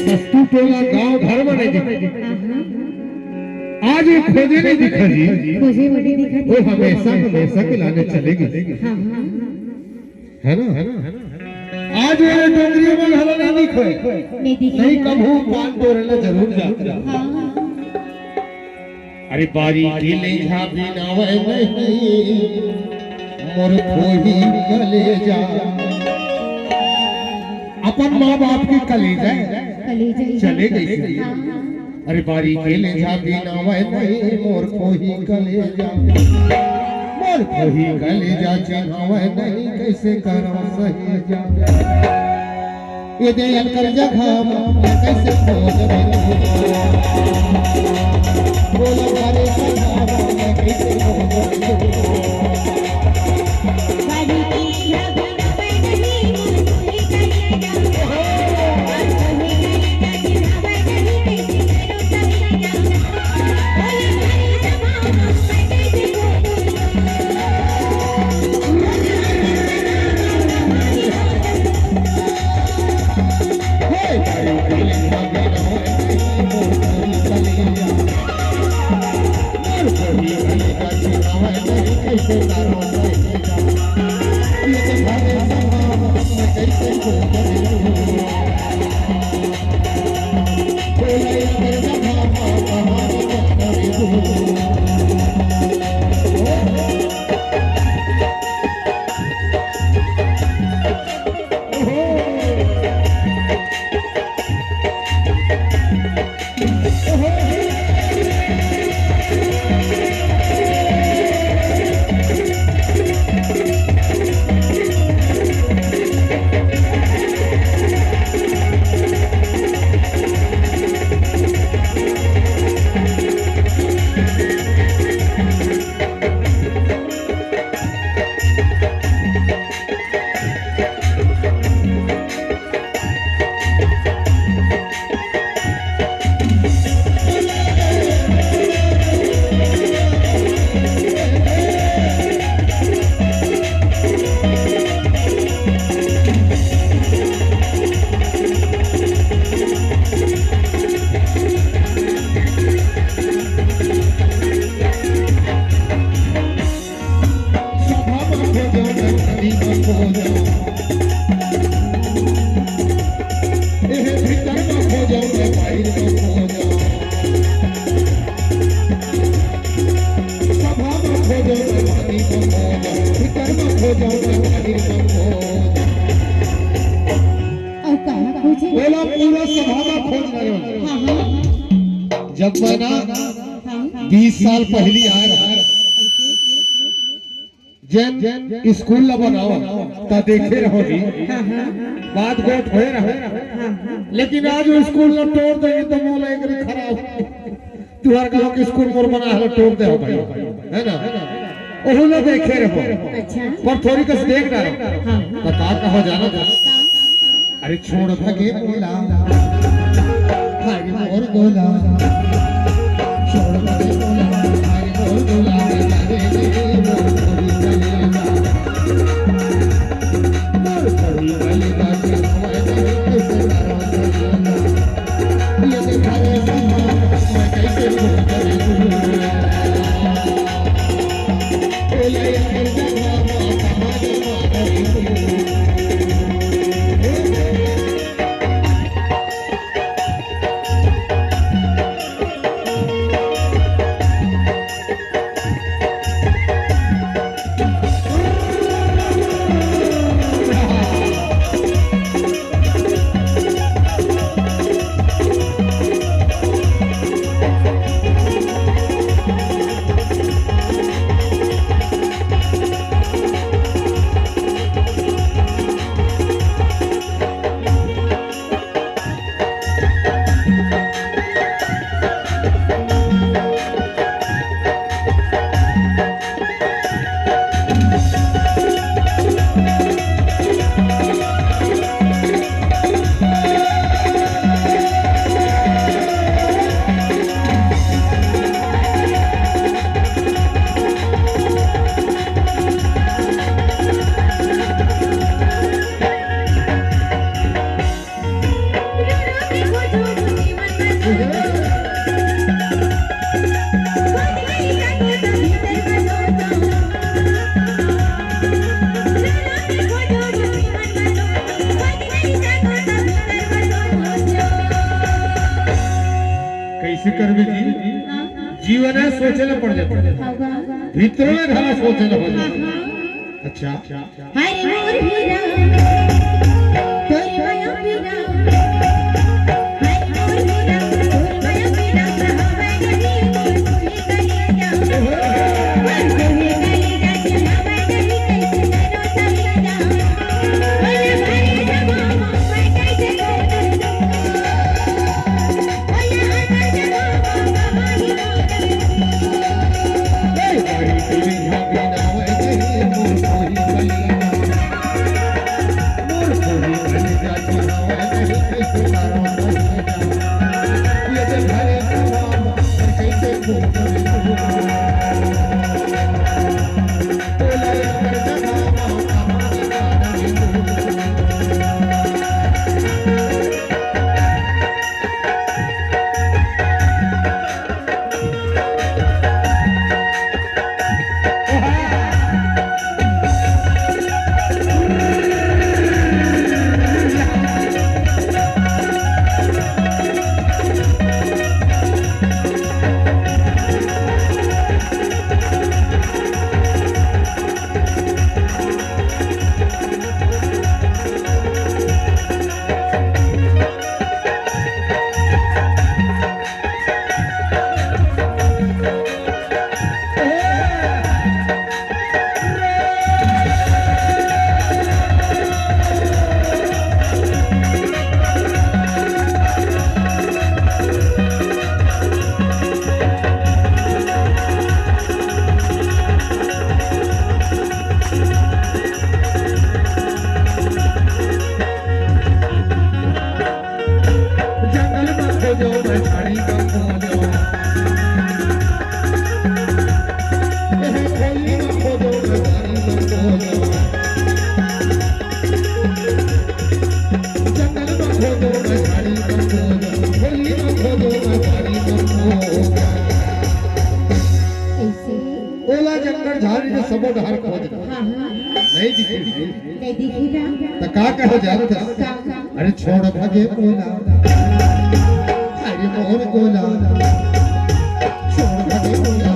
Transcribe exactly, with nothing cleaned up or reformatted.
वस्तु टोला गांव घर में नहीं दिखा। आज वो खोजे नहीं दिखा जी। खोजे में नहीं दिखा। वो हमेशा, हमेशा के लाने चलेगी। हाँ, हाँ। है ना? आज वो डोंगरी में घला नहीं दिखा। नहीं दिखा। नहीं, कभू पान टोरे ला जरूर जाता। हाँ। अरे बारी के ले जा बिनावे नहीं, मोर खोही कलेजा। अपन माँ बाप के कलेजा कलेजा ही चले गई। हाँ। अरे बारी के ले जा बिनावे नहीं, मोर खोही कलेजा। मोर खोही कलेजा चिन्हावे नहीं, कैसे करो सही जा। ये दे अनकर जगह मैं कैसे खोज रे? बोलो हरे सहारा मैं कैसे खोज रे? अउ कहाँ खोजे? बोला, पूरा सभा में खोज रहे हो। हाँ, हाँ। जब मैं ना हाँ। बीस साल पहली आय रहा, जेन स्कूल ला बनावा, त देखे रहो जी, हाँ, हाँ। बात गोठ होए रहो। हाँ, हाँ। लेकिन आज वो स्कूल ला टोर दे, तो मोला एक खराब। तुहर गांव के स्कूल मोर बना है, टोर दे हो भाई, है ना? ओहू ला देखे रहो। अच्छा। पर थोड़ी कस देख डारो। हाँ, हाँ। त का कहो जाना था? अरे छोड़ भगे बोला, हरि मोर बोला, छोड़ भगे बोला, हरि मोर बोला, हरि मोर बोला। फिकर में जी, हाँ। जीवन हे सोचे ला पड़ जाथे। हाँ, हाँ। भीतरों में घला सोचे ला पड़ जाथे। हाँ, हाँ। अच्छा। हरे मोर हीरा, तोर माया पीरा। हरे मोर हीरा, तोर माया पीरा। हवा नहीं मोर तोहे कलेजा। मोर तोहे कलेजा, हवा नहीं कैसे करो तलेजा। बोले भाई जवान, मैं कैसे करूँ? जंगल में खोजो, मैं झाड़ी में खोजो। एहे खोली में खोजो, मैं झाड़ी में खोजो। जंगल में खोजो, मैं झाड़ी में खोजो। खोली में खोजो, मैं झाड़ी में खोजो। कैसे? ओला जंगल झाड़ी में सबो डहर खोज। हाँ, हाँ। नहीं दिखी। नहीं दिखी ना। त का कहे जात हस? का, का? अरे छोड़ भगे ओला, अरे मोर ओला, छोड़ भगे ओला,